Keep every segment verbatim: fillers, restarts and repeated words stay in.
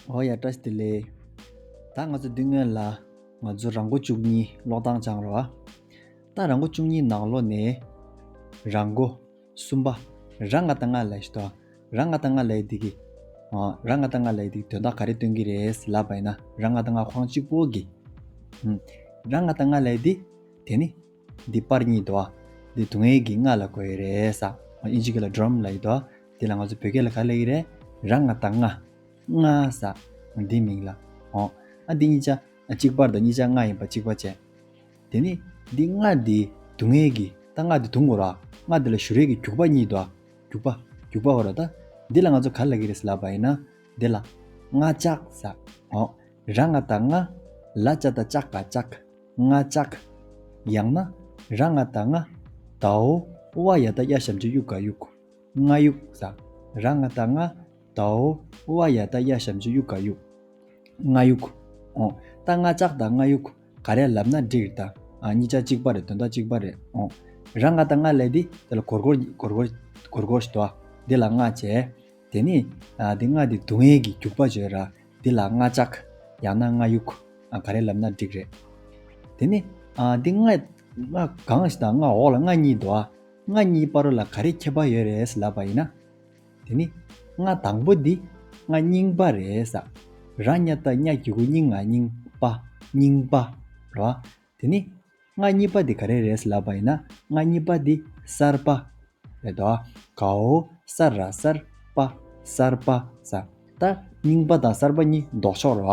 ཨོ་ཡ། བཀྲ་ཤིས་བདེ་ལེགས། ད་ང་ཚོ་འདི་སྔོན་ལ་ང་ཚོ་རང་མགོ་བཅུ་གཉིས་ཀློག་སྟངས་སྦྱངས་རོགས། ད་རང་མགོ་བཅུ་གཉིས་ནང་ལོགས་ནས་རང་མགོ་གསུམ་པ། ར་ང་བཏགས་རྔ་ལབ་ཡས་ཤིག་འདུག་ར་ང་བཏགས་རྔ་ལབ་ཡས་འདི་གི། ཨ། ར་ང་བཏགས་རྔ་ལབ་ཡས་འདི་གི་དོན་དག་ག་རེ་སྟོན་གྱི་རེད་ལབ་པ་ཡིན་ན། ར་ང་བཏགས་རྔ་ཁོ་རང་གཅིག་པོ་གི། ཨུམ། ར་ང་བཏགས་རྔ་ལབ་ཡས་འདི། དེ་ནི། འདི་པར་གཉིས་འདུག་ཨ། འདི་དུང་ངེ་གི་རྔ་ལ་གོ་ཡས་རེད་ས། ཨིན་ཇི་སྐད་ལ་ཌྲམ་ལབ་ཡས་འདུག་ཨ། འདི་ལ་ང་ཚོ་བོད་སྐད་ལ་ག་ལབ་ཀྱི་རེད། ར་ང་བཏགས་རྔ། རྔ་ས། འདི་མིང་ལ། ཨོ། ཨ་འདི་གཉིས་ཆ་གཅིག་པ་དང་གཉིས་ཆ་རྔ་ཡིན་པ་གཅིག་པ་བྱས། དེ་ནི་འདི་རྔ་འདི་དུང་ངེ་གི། ད་རྔ་འདི་དུང་དགོས་ར། རྔ་འདི་ལ་བཞུར་ཡས་ཀྱི་རྒྱུག་པ་གཉིས་འདུག་ཨ། རྒྱུག་པ། རྒྱུག་པ་འོ་ར། ད་འདི་ལ་ང་ཚོ་ག་ལབ་ཀྱི་རེད་ལབ་པ་ཡིན་ན། འདི་ལ་རྔ་ལྕགས་ཟེར། ཨོ། ར་ང་བཏགས་རྔ། ལ་ཅ་བཏགས་ལྕགས། ཀ་ལྕགས། རྔ་ལྕགས། ཡང་ན། ར་ང་བཏགས་རྔ། དའོ་བ་ཡ་བཏགས་ཡ་ཞབས་ཀྱུ་གཡུ་ག་གཡུག་རྔ་གཡུག་ཟེར། ར་ང་བཏགས་རྔ། དའོ་བ་ཡ་བཏགས་ཡ་ཞབས་ཀྱུ་གཡུ་ག་གཡུག་རྔ་གཡུག་ཨོ། ད་རྔ་ལྕགས་དང་རྔ་གཡུག་ག་རེ་ལབ་ན་འགྲིག་རེད་ད། ཨ། གཉིས་ཆ་གཅིག་པ་རེད། དོན་དག་གཅིག་པ་རེད། ཨོ། ར་ང་བཏགས་རྔ་ལབ་ཡས་འདི་དེ་ལ་སྒོར་སྒོར་སྒོར་སྒོར་སྒོར་སྒོར་ཞིག་འདུག་ཨ། འདི་ལ་རྔ་བྱས། དེ་ནི། ཨ། འདི་རྔ་འདི་དུང་ངེ་གི་རྒྱུག་པ་བརྗོད་ར། འདི་ལ་རྔ་ལྕགས། ཡང་ན་རྔ་གཡུག་ཨ། ག་རེ་ལབ་ན་འགྲིག་རེད། དེ་ནི། ཨ། འདི་རྔ་རྔ་སྒང་ཞིག་དང་རྔ་འོག་ལ་རྔ་གཉིས་འདུག་ཨ། རྔ་གཉིས་བར་ལ་ག་རེ་ཁྱད་པར་ཡོད་རེད་ལབ་པ་ཡིན་ན། དེ་ནི། རྔ་དང་པོ་འདི་རྔ་རྙིང་པ་རེད་ས། ར་ཉ་བཏགས་རྙ་གི་གུ་རྙི་ང་རྙིང་པ། རྙིང་པ་རེད་བ། དེ་ནི། རྔ་གཉིས་པ་འདི་ག་རེ་རེད་ལབ་པ་ཡིན་ན། རྔ་གཉིས་པ་འདི་གསར་པ་རེད་དོ། གའོ་ས་ར་གསར་པ། གསར་པ་ས། ད་རྙིང་པ་དང་གསར་པ་གཉིས་ལྡོག་ཕྱོགས་རེད་བ།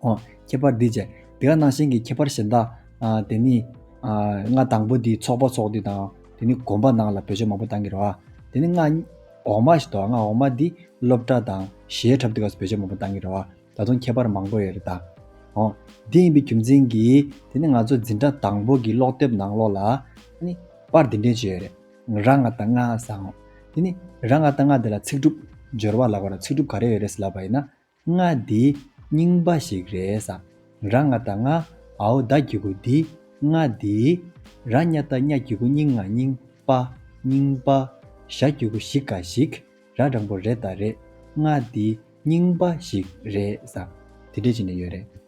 ཨོ། ཁྱད་པར་འདི་བྱས། དེ་ག་ནང་བཞིན་གྱི་ཁྱད་པར་གཞན་དག་ཨ། དེ་ནི། ཨ། རྔ་དང་པོ་འདི་ཚོགས་པ་ཚོགས་འདི་དང་། དེ་ནི་དགོན་པ་ནང་ལ་བེད་སྤྱོད་མང་པོ་བཏང་གི་རེད་བ། དེ་ནི་རྔ་འོག་མ་ཞིག་འདུག་རྔ་འོག་མ་འདི་སློབ་གྲྭ་དང་གཞས་འཁྲབ་དུས་སྐབས་སུ་བེད་སྤྱོད་མང་པོ་བཏང་གི་རེད་བ། ད་དུང་ཁྱད་པར་མང་པོ་ཡོད་རེད་ད། ཨོ། འདི་ཡིན་པའི་རྒྱུ་མཚན་གྱིས་དེ་ནི་ང་ཚོ་འཛིན་གྲྭ་དང་པོ་གི་ཀློག་དེབ་ནང་ལོགས་ལ། ཨ་ནི་པར་འདི་འདྲས་ཅིག་ཡོད་རེད། ར་ང་བཏགས་རྔ་ཟེར། དེ་ནི་ར་ང་བཏགས་རྔ་འདི་ལ་ཚིག་གྲུབ་སྦྱོར་བ་ལབ་དགོས་ར། ཚིག་གྲུབ་ག་རེ་ཡོད་རེད་ལབ་པ་ཡིན་ན། རྔ་འདི་རྙིང་པ་ཞིག་རེད་ས། ར་ང་བཏགས་རྔ། འའོ་ད་གི་གུ་འདི། རྔ་འདི། ར་ཉ་བཏགས་རྙ་གི་གུ་རྙི་ང་རྙིང་པ། རྙིང་པ། ཞ་གི་གུ་ཞི་ག་ཞིག་ར་དྲང་པོ་རེད་ད་རེད། རྔ་འདི་རྙིང་པ་ཞིག་རེད་ས། དེ་འདྲས་བྱས་ནས་ཡོད་རེད།